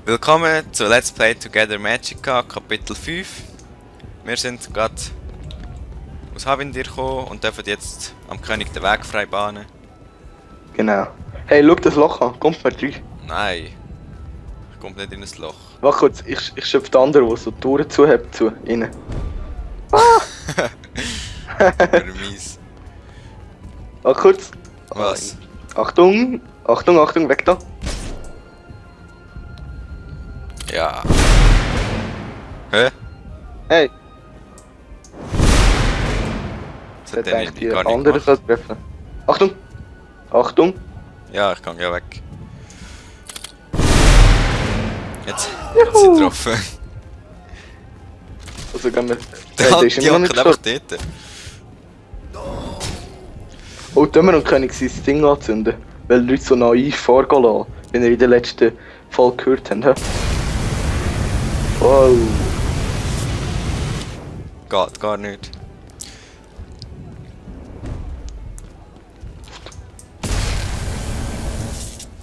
Willkommen zu Let's Play Together Magicka, Kapitel 5. Wir sind gerade aus Havindir gekommen und dürfen jetzt am König den Weg frei bahnen. Genau. Hey, schau das Loch an, kommt mal rein. Nein, ich komme nicht in ein Loch. Warte kurz, ich schöpfe den anderen, der so die Touren zuhebt, zu rein. Mies. Warte kurz. Was? Achtung, Achtung, Achtung, weg da. Ja. Hä? Hey, Das der hat der denkt, nicht die gar nicht andere gemacht. soll treffen. Achtung! Achtung! Ja, ich kann ja weg. Jetzt hat sie getroffen. Also gehen wir... Der ist die immer noch hockt nicht einfach gestorben. dort. Oh, tun wir und können sein Ding anzünden. Weil Leute so naiv vorgehen lassen, wie ihr in der letzten Folge gehört habt. Hä? Wow. Geht gar nicht.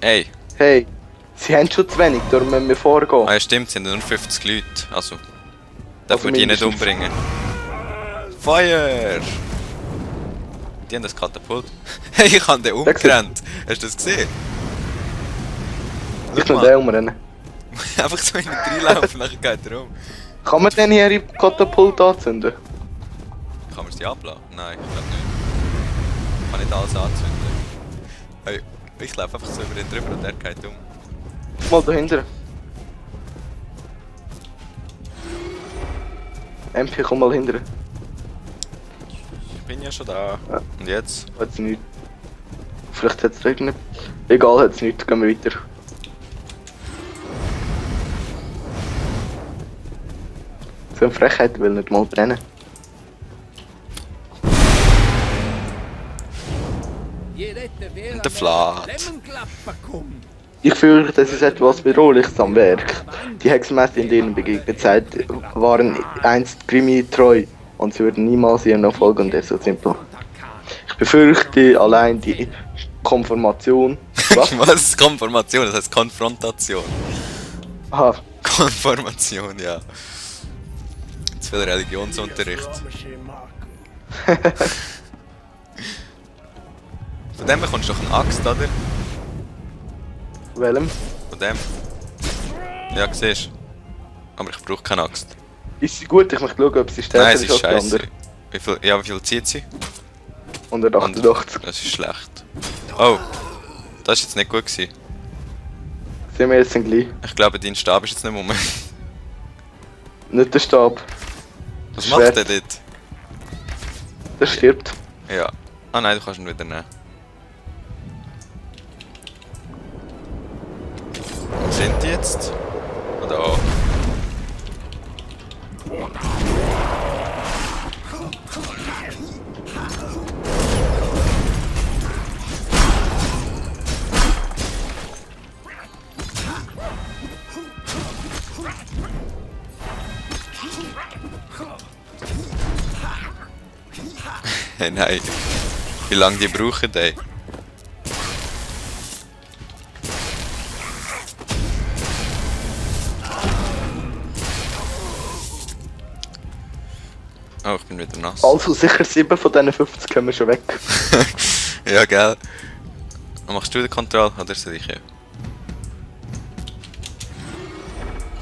Ey, Hey, sie haben schon zu wenig, darum müssen wir vorgehen. ah ja stimmt, es sind nur 50 Leute. Also, darf man die nicht mindestens. umbringen. Feuer! Die haben das Katapult. Hey, ich habe den umgerannt. Hast du das gesehen? Ich Schau kann mal. den umrennen. Einfach so in den reinlaufen, nachher geht er um. Kann man denn hier im Katapult anzünden? Kann man sie abladen? Nein, ich glaube nicht. Ich kann nicht alles anzünden. Hey, ich laufe einfach so über den drüber und der geht um. Mal dahinter. MP, komm mal hinter. Ich bin ja schon da. Ja. Und jetzt? Hat's nicht. Vielleicht hat's regnet. Egal, hat's nicht. Gehen wir weiter. So eine Frechheit will nicht mal brennen. Und der Flat. Ich fürchte, es ist etwas Bedrohliches am Werk. Die Hexenmeister, in denen begegnet seid, waren einst Grimi treu und sie würden niemals ihren Nachfolger der so simpel. Ich befürchte allein die Konformation. Was? Was? Konformation, das heißt Konfrontation. Aha, Konformation, ja. Zu viel Religionsunterricht. Von dem bekommst du doch eine Axt, oder? welchem? Von dem. Ja, siehst du. Aber ich brauche keine Axt. Ist sie gut? Ich möchte schauen, ob sie stärker Nein, es ist als die scheiße. andere. Wie viel zieht sie? 188. Das ist schlecht. Oh, das ist jetzt nicht gut gewesen. Sehen wir jetzt dann gleich. Ich glaube, dein Stab ist jetzt nicht Moment. Nicht der Stab. Was Schwert. macht der dort? Der stirbt. Ja. Ah nein, du kannst ihn wieder nehmen. Wo sind die jetzt? Oder oh. Hey, nein. Wie lange die brauchen, ey? Oh, ich bin wieder nass. Also sicher 7 von diesen 50 kommen schon weg. Ja, gell. Machst du die Kontrolle oder soll ich ja?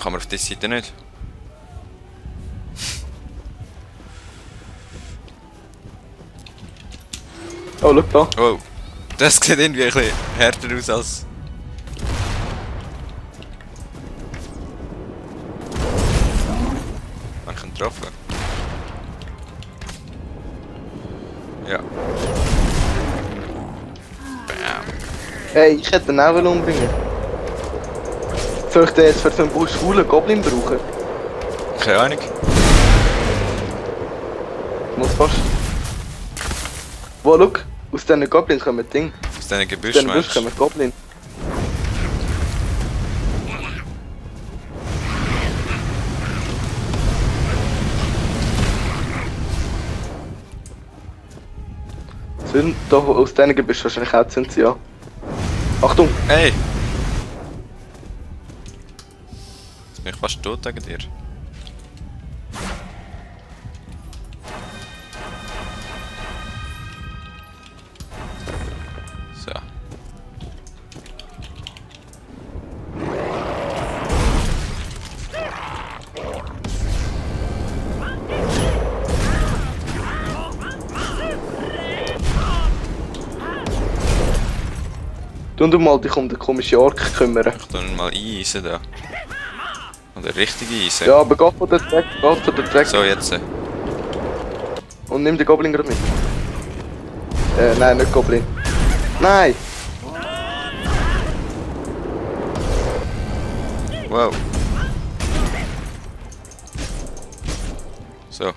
Kann man auf dieser Seite nicht? Oh, schau da. Oh, das sieht irgendwie ein bisschen härter aus als... Habe ich ihn getroffen? Ja. Bam. Hey, ich hätte den auch umbringen. Soll ich den jetzt für so einen schwulen Goblin brauchen? Keine Ahnung. Muss fast. Wo, schau, aus diesen Goblin kommen Ding. Aus diesen Aus Gebüsch diesen Busch meinst du? kommen Goblin. Sind da aus diesen Gebüsch wahrscheinlich auch sind sie, ja. Achtung! Hey! Bin ich fast tot wegen dir. So. Du mal dich um den komischen Ork kümmern. Ich tu ihn mal eisen da. Oder richtig eisen. Ja, aber geh von der Track, geh von der Track. So, jetzt. Und nimm den Goblin gerade mit. Nein, nicht Goblin. Nein! Wow. So.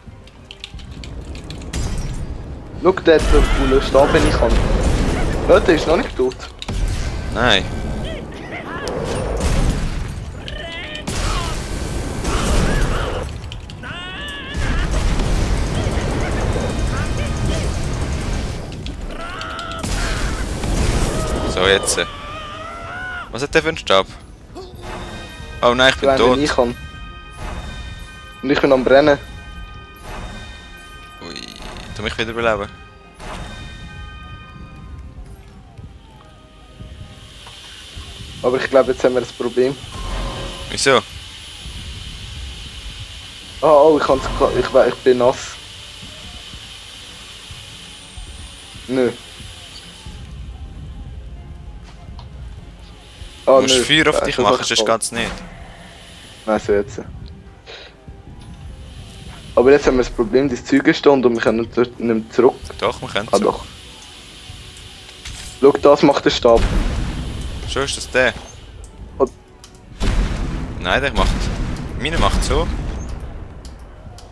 Schau, der hat einen coolen Stab, wenn ich kann. Ja, der ist noch nicht tot. Nein. So, jetzt. Was hat der für einen Stab? Oh nein, ich bin Wenn tot. ich kann. Und ich bin am Brennen. Ui, tu mich wieder beleben. Aber ich glaube, jetzt haben wir ein Problem. Wieso? Oh, ich bin nass. Nö. Du Ah, musst nö. Feuer auf dich Das machen, hat sonst geht's nicht. Nein, so jetzt. Aber jetzt haben wir das Problem, das Zeug ist da und wir können nicht mehr zurück. Doch, wir können Ah so. doch. Schau, das macht der Stab. Schon ist das der? Oh. Nein, der macht... Meine macht so.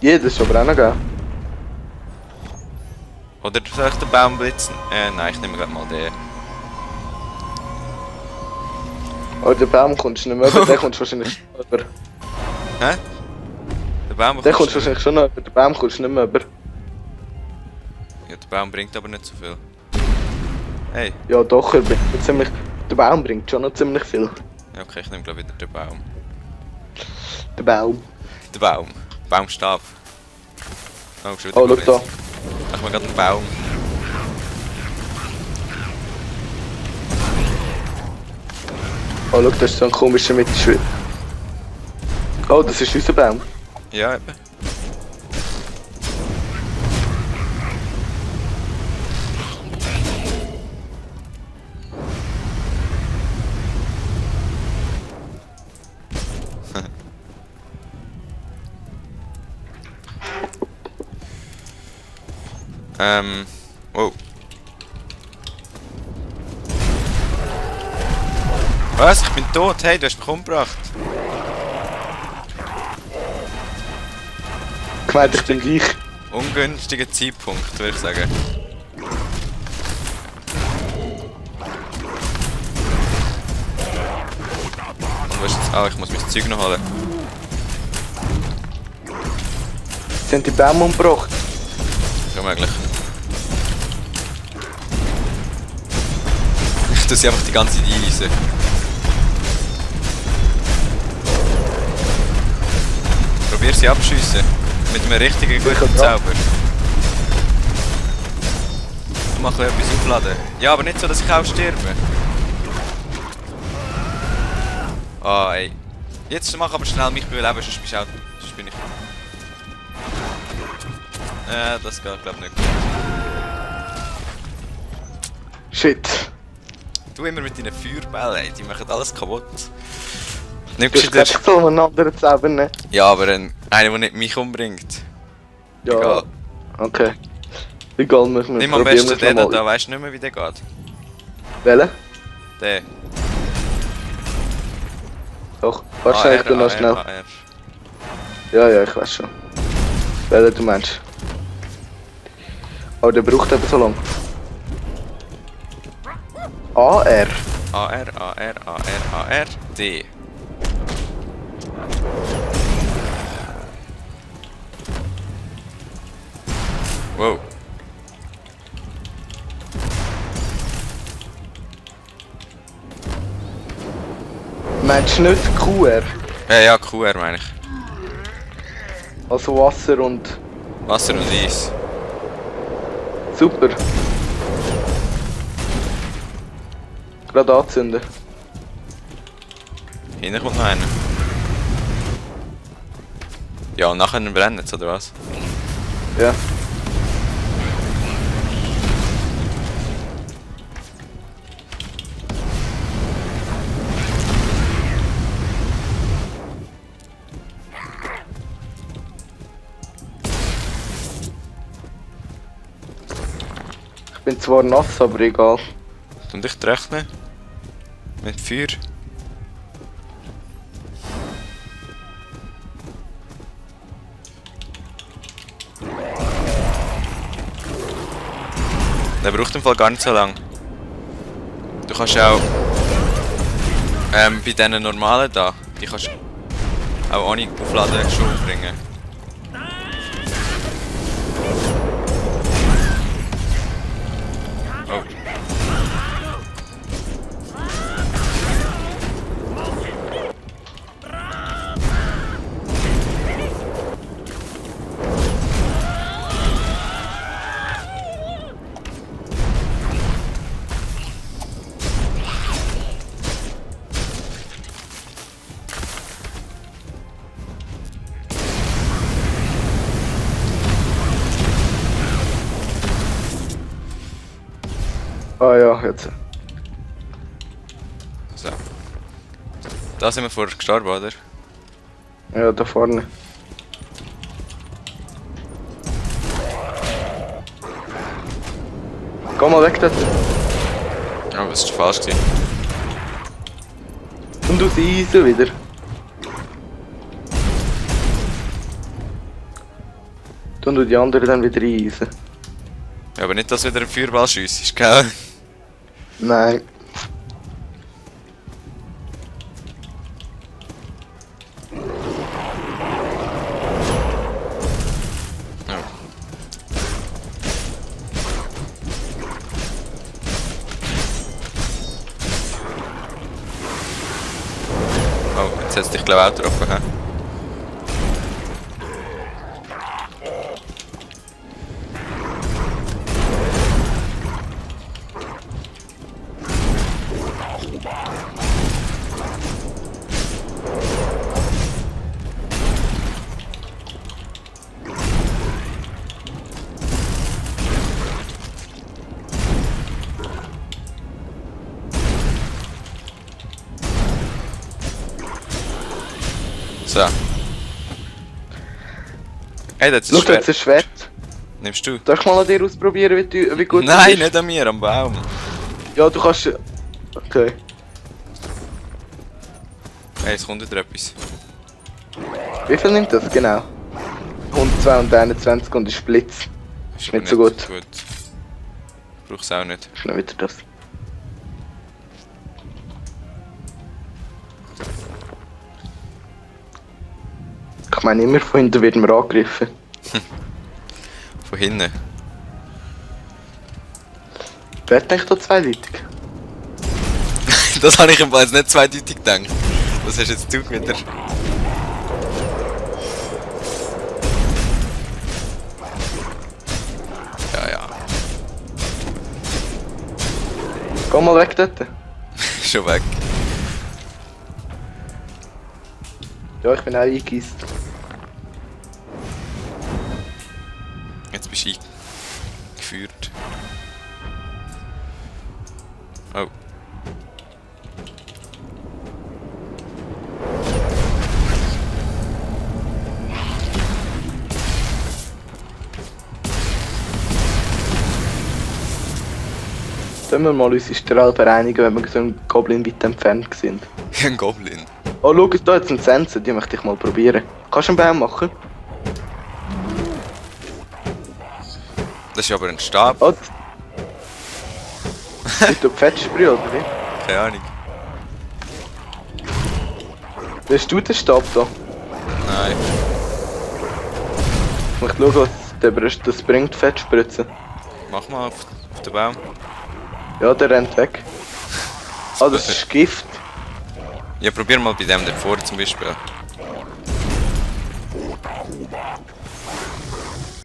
Jedes ist aber auch noch geil. Oder soll ich den Baum blitzen? Nein, ich nehme gerade mal den. Aber der Baum kommst du nicht mehr über, der kommst du wahrscheinlich über. Hä? Der Baum Der kommst du wahrscheinlich schon noch über, der Baum kommst du nicht mehr über. Ja, der Baum bringt aber nicht so viel. Hey. Ja doch, er bringt ziemlich... Der Baum bringt schon noch ziemlich viel. Ja, okay, ich nehme glaube wieder den Baum. Der Baum. Der Baum. Baumstab. Oh, schon Oh, schau da. Ich mach gerade einen Baum. Oh, schau, das ist so ein komischer Mittelschritt. Oh, das ist unser Baum. Ja, eben. Wow. Was? Ich bin tot? Hey, du hast mich umgebracht. Ich meine, ich bin gleich. Ungünstiger Zeitpunkt, würde ich sagen. Und was ist jetzt? Ah, ich muss mein Zeug noch holen. Sind die Bäume umgebracht? Schon möglich. Ich tue sie einfach die ganze Zeit einweisen. Probier sie abschiessen. Mit einem richtigen guten Zauber. Ich mache etwas aufladen. Ja, aber nicht so, dass ich auch sterbe. Ah, ey. Jetzt mach aber schnell mich beleben, sonst bist du auch... Sonst bin ich... das geht glaub nicht gut. Shit. Du immer mit deinen Feuerbällen, ey, die machen alles kaputt. Nimmst Du du hast dir... gesagt, ich soll einen anderen Zauber nehmen. Ja, aber einer, der nicht mich umbringt. Ja. Egal. Okay. Egal, müssen wir Nimm am probieren besten es den nochmal. da, weißt du nicht mehr wie der geht. Welchen? Der. Doch. Wahrscheinlich du noch schnell. AR. Ja, ich weiß schon. Welchen du meinst. Aber der braucht eben so lang. AR. AR, D. Wow. Meinst du nicht QR? Ja, QR meine ich. Also Wasser und... Wasser und Eis. Super. Gerade anzünden. Hinten kommt noch einer. Ja, und nachher brennen es, oder was? Ja. Ich bin zwar nass, aber egal. Und ich rechne. Mit Feuer. Der braucht im Fall gar nicht so lang. Du kannst auch bei diesen normalen da, die kannst du auch ohne Aufladen schon bringen. Oh. Ah ja, jetzt. So. Da sind wir vorher gestorben, oder? Ja, da vorne. Geh mal weg dort. Oh, das ist falsch gewesen. Und aus Eisen wieder. Dann du die anderen dann wieder eisen. Ja, aber nicht, dass wieder ein Feuerball schiessest, gell? Nein. Oh, jetzt hat es dich glaube ich auch getroffen, hä? So. Hey, das ist Schau, schwer. jetzt ist Schwert. Nimmst du? Darf ich mal an dir ausprobieren, wie gut Nein, du bist? nicht an mir, am Baum. Ja, du kannst... Okay. Hey, es kommt wieder etwas. Wie viel nimmt das genau? 121 und ist Blitz. Ist Nicht so gut. Ich brauch's auch nicht. Schnell wieder das. Ich meine, immer von hinten wird man angegriffen. Von hinten. Wer denkt da zweideutig? Das habe ich im Fall jetzt nicht zweideutig gedacht. Das hast jetzt du wieder. Ja, ja. Geh mal weg dort. Schon weg. Ja, ich bin auch eingegeist. Jetzt bist du eingeführt. Oh. Sollen wir mal unsere Strahl bereinigen, wenn wir so einen Goblin weit entfernt sind? Ein Goblin. Oh, schau, da jetzt ein Sensor, die möchte ich mal probieren. Kannst du einen Baum machen? Das ist aber ein Stab. Oh, mit der Fettsprühe, oder wie? Keine Ahnung. Hast du den Stab da? Nein. Ich möchte schauen, was das bringt, Fettspritzen. Mach mal auf den Baum. Ja, der rennt weg. Ah, das ist Gift. Ja, probier mal bei dem dort vorne zum Beispiel.